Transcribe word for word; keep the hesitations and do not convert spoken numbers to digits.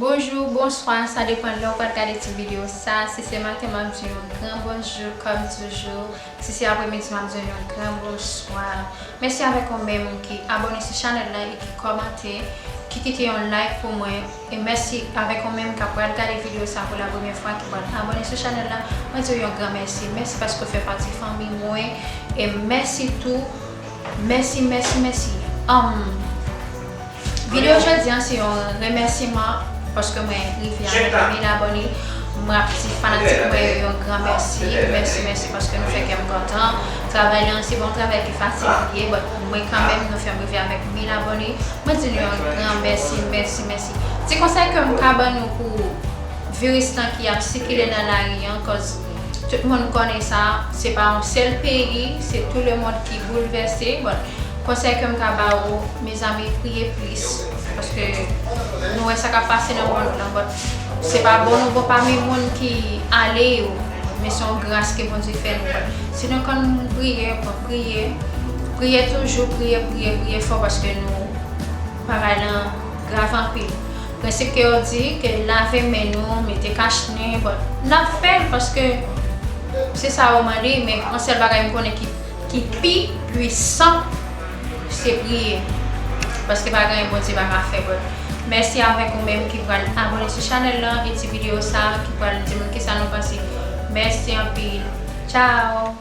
Bonjou, bonswa, sa depann lè w pral gade ti videyo sa. Si se maten, m ap di yon gran bonjou, kòm toujou. Si se apremidi, m ap di yon gran bonswa. Mèsi avèk ou menm ki abòne sou chanèl la e ki kòmante, ki kite yon like pou mwen. E mèsi avèk ou menm k ap pral gade videyo sa pou la premyè fwa, ki pral abòne sou chanèl la. Mwen di w yon gran mèsi. Mèsi paske w fè pati fanmi mwen. E mèsi tou. Mèsi, mèsi, mèsi. Um, Videyo jodi an se yon remèsiman paske mwen rive avèk mil abòne. Mwen ap di fanatik mwen yo yon gran mèsi. Mèsi, mèsi paske nou fè kè m kontan. Travay la se pa yon travay ki fasil li ye, but mwen kanmenm nou fè m rive avèk mil abòne. Mwen di nou yon gran mèsi, mèsi, mèsi. Ti konsèy ke m ka ban nou pou viris lan ki ap sikile nan lari an, cause tout moun konnen sa, se pa yon sèl peyi, se tout le monde ki boulvèse. Bon, konsèy ke m ka ba ou, mezanmi, priye plis, paske nou wè sa k ap pase nan mond lan, but se pa bon nou bon pami moun ki ale yo, men se yon gras ke Bondye fè nou. Si nou konn priye, bon, priye, priye toujou, priye, priye, priye fò, paske nou, bagay lan grav anpil. Prensip ke yo di ke lave men nou, mete kach nen, bon, n ap fè l paske se sa yo mande, men yon sèl bagay m konnen ki, ki pi pwisan, se priye. Paske pa gen anyen Bondye pa ka fè, bon. Mèsi avèk ou menm ki pral abòne sou chanèl lan e ti videyo sa ki pral di moun kisa nou panse. Mèsi anpil. Tchao!